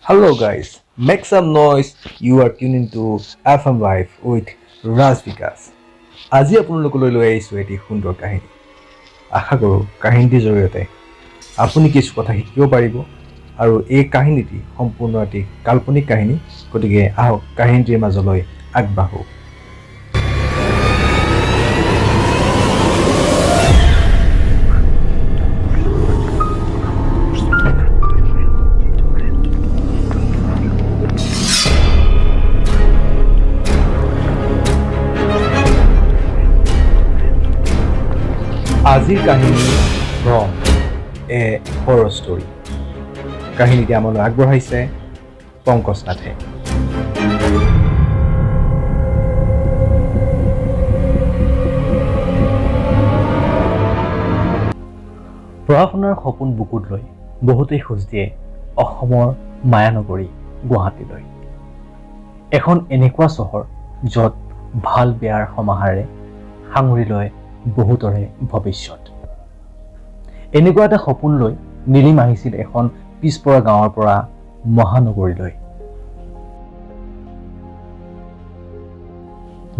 Hello guys, make some noise. You are tuning to FM Live with Raj Vikas. আজি আপোনালোকলৈ লৈ আহিছোঁ এটি সুন্দৰ কাহিনী। আশা কৰোঁ কাহিনীটিৰ জৰিয়তে আপুনি কিছু কথা শিকিব পাৰিব আৰু এই কাহিনীটি সম্পূৰ্ণ এটি কাল্পনিক কাহিনী। গতিকে আহক, কাহিনীটিৰ মাজলৈ আগবাঢ়োঁ। আজিৰ কাহিনী ভ্ৰম, এ হৰৰ ষ্টৰী। কাহিনীটি আমালৈ আগবঢ়াইছে পংকজ নাথে। পঢ়া শুনাৰ সপোন বুকুত লৈ বহুতেই খোজ দিয়ে অসমৰ মায়ানগৰী গুৱাহাটীলৈ। এখন এনেকুৱা চহৰ য'ত ভাল বেয়াৰ সমাহাৰে সাঙুৰি লয় বহুতৰে ভৱিষ্যত। এনেকুৱা এটা সপোন লৈ নীলিম আহিছিল এখন পিছপৰা গাঁৱৰ পৰা মহানগৰীলৈ।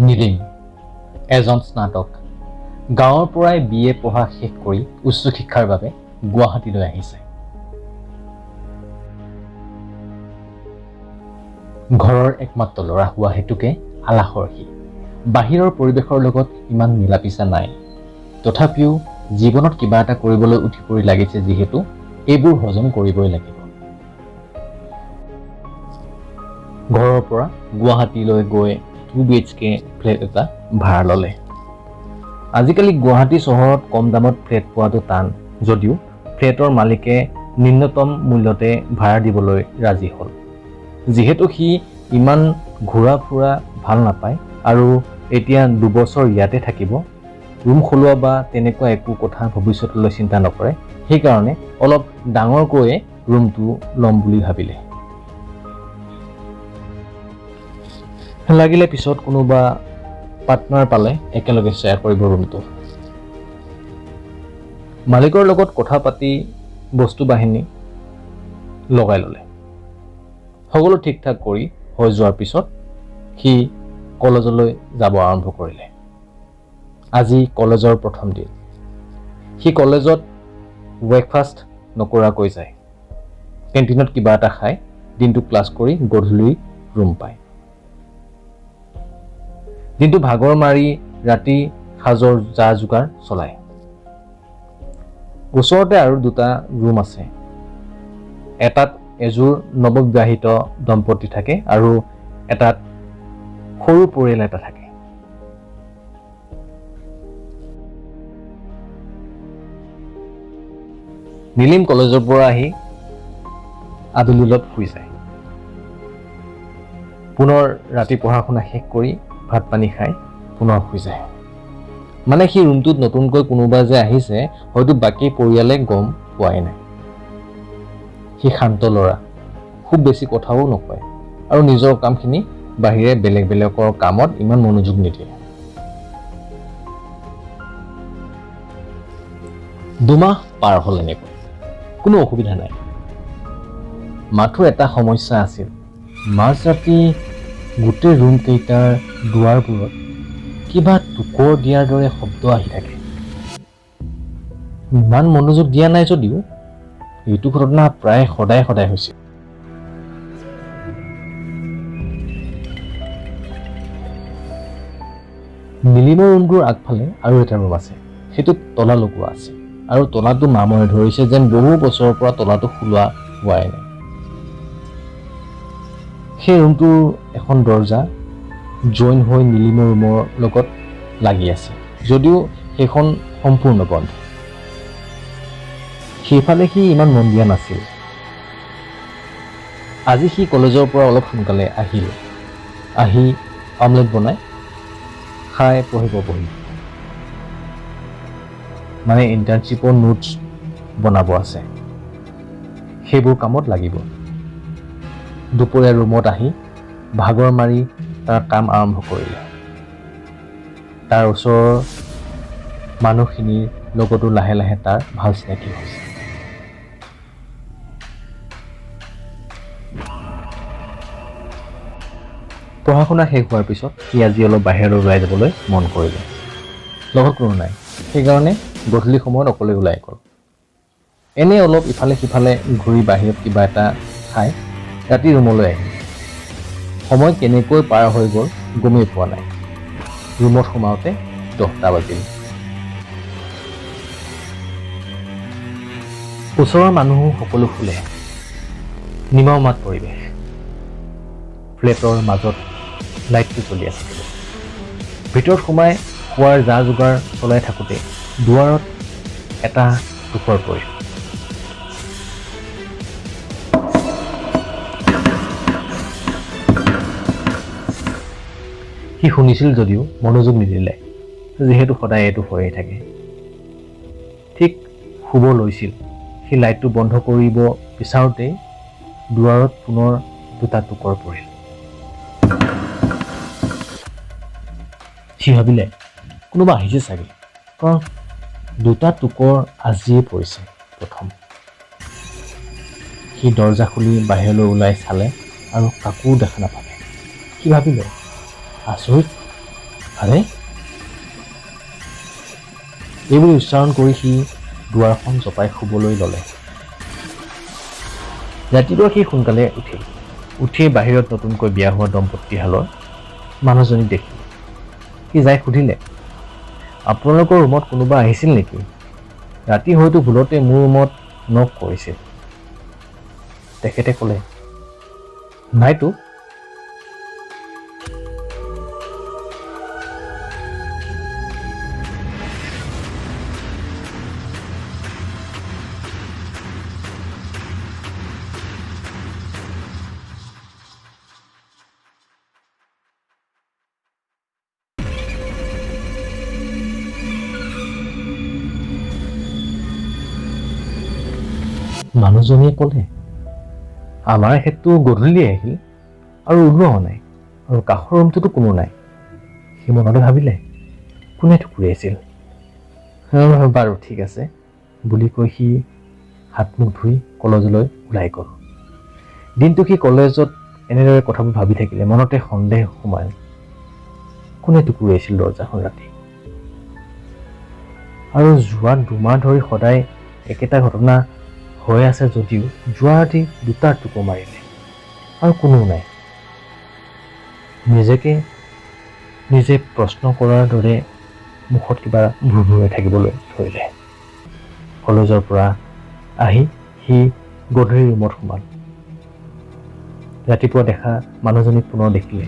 নীলিম এজন স্নাতক। গাঁৱৰ পৰাই বি এ পঢ়া শেষ কৰি উচ্চ শিক্ষাৰ বাবে গুৱাহাটীলৈ আহিছে। ঘৰৰ একমাত্ৰ ল'ৰা হোৱা হেতুকে আলাসৰ সি। বাহিৰৰ পৰিৱেশৰ লগত ইমান মিলা পিছা নাই। তথাপিও জীৱনত কিবা এটা কৰিবলৈ উঠি পৰি লাগিছে যিহেতু, এইবোৰ হজম কৰিবই লাগিব। ঘৰৰ পৰা গুৱাহাটীলৈ গৈ 2 BHK flat এটা ভাড়া ল'লে। আজিকালি গুৱাহাটী চহৰত কম দামত ফ্লেট পোৱাটো টান যদিও ফ্লেটৰ মালিকে নিম্নতম মূল্যতে ভাড়া দিবলৈ ৰাজি হ'ল। যিহেতু সি ইমান ঘূৰা ফুৰা ভাল নাপায় আৰু এতিয়া 2 বছৰ ইয়াতে থাকিব, ৰুম সলোৱা বা তেনেকুৱা একো কথা ভৱিষ্যতলৈ চিন্তা নকৰে, সেইকাৰণে অলপ ডাঙৰকৈয়ে ৰুমটো ল'ম বুলি ভাবিলে। লাগিলে পিছত কোনোবা পাৰ্টনাৰ পালে একেলগে শ্বেয়াৰ কৰিব ৰুমটো। মালিকৰ লগত কথা পাতি বস্তু বাহিনী লগাই ল'লে। সকলো ঠিক ঠাক কৰি হৈ যোৱাৰ পিছত সি কলেজলৈ যাব আৰম্ভ কৰিলে। আজি কলেজৰ প্ৰথম দিন। সি কলেজত ব্ৰেকফাষ্ট নকৰাকৈ যায়। কেণ্টিনত কিবা এটা খাই দিনটো ক্লাছ কৰি গধূলি ৰুম পায়। দিনটো ভাগৰ মাৰি ৰাতি সাজৰ যা যোগাৰ চলায়। ওচৰতে আৰু দুটা ৰুম আছে। এটাত এযোৰ নৱবিবাহিত দম্পতী থাকে আৰু এটাত সৰু পৰিয়াল এটা থাকে। নীলিম কলেজৰ পৰা আহি আবেলি অলপ শুই যায়। পুনৰ ৰাতি পঢ়া শুনা শেষ কৰি ভাত পানী খাই পুনৰ শুই যায়। মানে সি ৰুমটোত নতুনকৈ কোনোবা যে আহিছে, হয়তো বাকী পৰিয়ালে গম পোৱাই নাই। সি শান্ত ল'ৰা, খুব বেছি কথাও নকয় আৰু নিজৰ কামখিনি বাহিৰে বেলেগ বেলেগৰ কামত ইমান মনোযোগ নিদিয়ে। 2 মাহ পাৰ হ'ল এনেকৈ, কোনো অসুবিধা নাই। মাথো এটা সমস্যা আছিল। মাজৰাতি গোটেই ৰুম কেইটাৰ দুৱাৰবোৰত কিবা টোকৰ দিয়াৰ দৰে শব্দ আহি থাকে। ইমান মনোযোগ দিয়া নাই যদিও এইটো ঘটনা প্ৰায় সদায় সদায় হৈছিল। নীলিমৰ ৰুমটোৰ আগফালে আৰু এটা ৰুম আছে। সেইটোত তলা লগোৱা আছে আৰু তলাটো মামৰে ধৰিছে, যেন বহু বছৰৰ পৰা তলাটো খোলা হোৱাই নাই। সেই ৰুমটোৰ এখন দৰ্জা জইন হৈ নীলিমৰ ৰুমৰ লগত লাগি আছে যদিও সেইখন সম্পূৰ্ণ বন্ধ। সেইফালে সি ইমান মন দিয়া নাছিল। আজি সি কলেজৰ পৰা অলপ সোনকালে আহিল। আহি অমলেট বনাই খাই পঢ়িব বহিল। মানে ইণ্টাৰ্ণশ্বিপৰ নোটছ বনাব আছে, সেইবোৰ কামত লাগিব। দুপৰীয়া ৰুমত আহি ভাগৰ মাৰি তাৰ কাম আৰম্ভ কৰিলে। তাৰ ওচৰৰ মানুহখিনিৰ লগতো লাহে লাহে তাৰ ভাল চিনাকি হৈছে। পঢ়া শুনা শেষ হোৱাৰ পিছত সি আজি অলপ বাহিৰলৈ ওলাই যাবলৈ মন কৰিলে। লগত কোনো নাই, সেইকাৰণে গধূলি সময়ত অকলে ওলাই গ'ল। এনেই অলপ ইফালে সিফালে ঘূৰি বাহিৰত কিবা এটা খাই ৰাতি ৰুমলৈ আহিল। সময় কেনেকৈ পাৰ হৈ গ'ল গমেই পোৱা নাই। ৰুমত সোমাওঁতে 10টা বাজিল। ওচৰৰ মানুহো সকলো শুলে। নিমাওমাত পৰিৱেশ। ফ্লেটৰ মাজত লাইটটো জ্বলি আছিল। ভিতৰত সোমাই শোৱাৰ যা যোগাৰ চলাই থাকোঁতে দুৱাৰত এটা টোকৰ পৰিল। সি শুনিছিল যদিও মনোযোগ নিদিলে, যিহেতু সদায় এইটো হৈয়ে থাকে। ঠিক শুব লৈছিল, সি লাইটটো বন্ধ কৰিব বিচাৰোঁতেই দুৱাৰত পুনৰ দুটা টোকৰ পৰিল। সি ভাবিলে কোনোবা আহিছে চাগে, কাৰণ দুটা টোকৰ আজিয়ে পৰিছে প্ৰথম। সি দৰ্জা খুলি বাহিৰলৈ ওলাই চালে আৰু কাকো দেখা নাপালে। সি ভাবিলে, আচৰিত, আৰে, এইবুলি উচ্চাৰণ কৰি সি দুৱাৰখন জপাই শুবলৈ ল'লে। ৰাতিপুৱা সি সোনকালে উঠিল। উঠিয়েই বাহিৰত নতুনকৈ বিয়া হোৱা দম্পতীহালৰ মানুহজনীক দেখিলে। সি যাই সুধিলে, আপোনালোকৰ ৰুমত কোনোবা আহিছিল নেকি? ৰাতি হয়তো ভুলতে মোৰ ৰুমত নক কৰিছিল। তেখেতে ক'লে, নাইতো। মানুহজনীয়ে ক'লে, আমাৰ এখেতটো গধূলি আহিল আৰু ওলোৱাও নাই, আৰু কাষৰ ৰুমটোতো কোনো নাই। সি মনতে ভাবিলে, কোনে টুকুৰিয়াইছিল? বাৰু ঠিক আছে বুলি কৈ সি হাত মুখ ধুই কলেজলৈ ওলাই গ'ল। দিনটো সি কলেজত এনেদৰে কথাবোৰ ভাবি থাকিলে। মনতে সন্দেহ সোমাল, কোনে টুকুৰিয়াইছিল দৰ্জাখন ৰাতি? আৰু যোৱা 2 মাহ ধৰি সদায় একেটা ঘটনা হৈ আছে যদিও যোৱা ৰাতি দুটা টোকৰ মাৰিলে আৰু কোনো নাই। নিজকে নিজে প্ৰশ্ন কৰাৰ দৰে মুখত কিবা ভুৰভুৰাই থাকিবলৈ ধৰিলে। কলেজৰ পৰা আহি সি গধূলি ৰুমত সোমাল। ৰাতিপুৱা দেখা মানুহজনীক পুনৰ দেখিলে।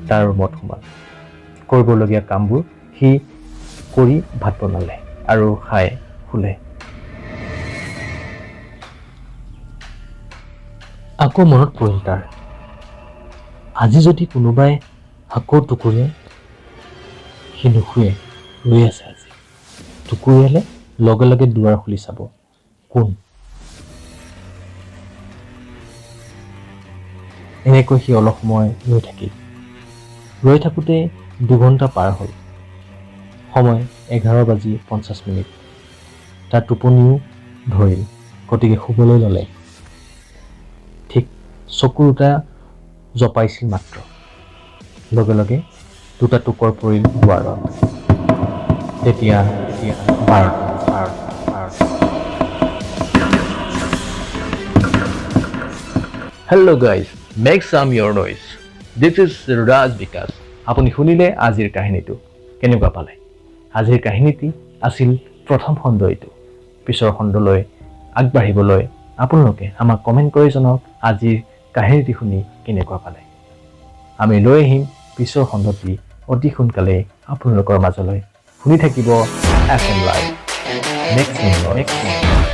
তাৰ ৰুমত সোমাল। কৰিবলগীয়া কামবোৰ সি কৰি ভাত বনালে আৰু খাই শুলে। আকৌ মনত পৰিল তাৰ, আজি যদি কোনোবাই আকৌ টুকুৰিয়াই, সি নুশুৱে, ৰৈ আছে। আজি টুকুৰিয়ালে লগে লগে দুৱাৰ খুলি চাব কোন। এনেকৈ সি অলপ সময় ৰৈ থাকিল। ৰৈ থাকোঁতে 2 ঘণ্টা পাৰ হ'ল। সময় 11:50। তাৰ টোপনিও ধৰিল, গতিকে শুবলৈ ল'লে। ঠিক চকু দুটা জপাইছিল মাত্ৰ, লগে লগে দুটা টোকৰ পৰিল দুৱাৰত। তেতিয়া তেতিয়া 12টা 12টা 12টা। Hello guys, make some your noise. This is Raj Bikash. আপুনি শুনিলে আজিৰ কাহিনীটো, কেনেকুৱা পালে? আজিৰ কাহিনীটি আছিল প্ৰথম খণ্ড এইটো। পিছৰ খণ্ডলৈ আগবাঢ়িবলৈ আপোনালোকে আমাক কমেণ্ট কৰি জনাওক, আজিৰ কাহিনীটি শুনি কেনেকুৱা পালে। আমি লৈ আহিম পিছৰ খণ্ডটি অতি সোনকালেই আপোনালোকৰ মাজলৈ। শুনি থাকিব FM live, next next.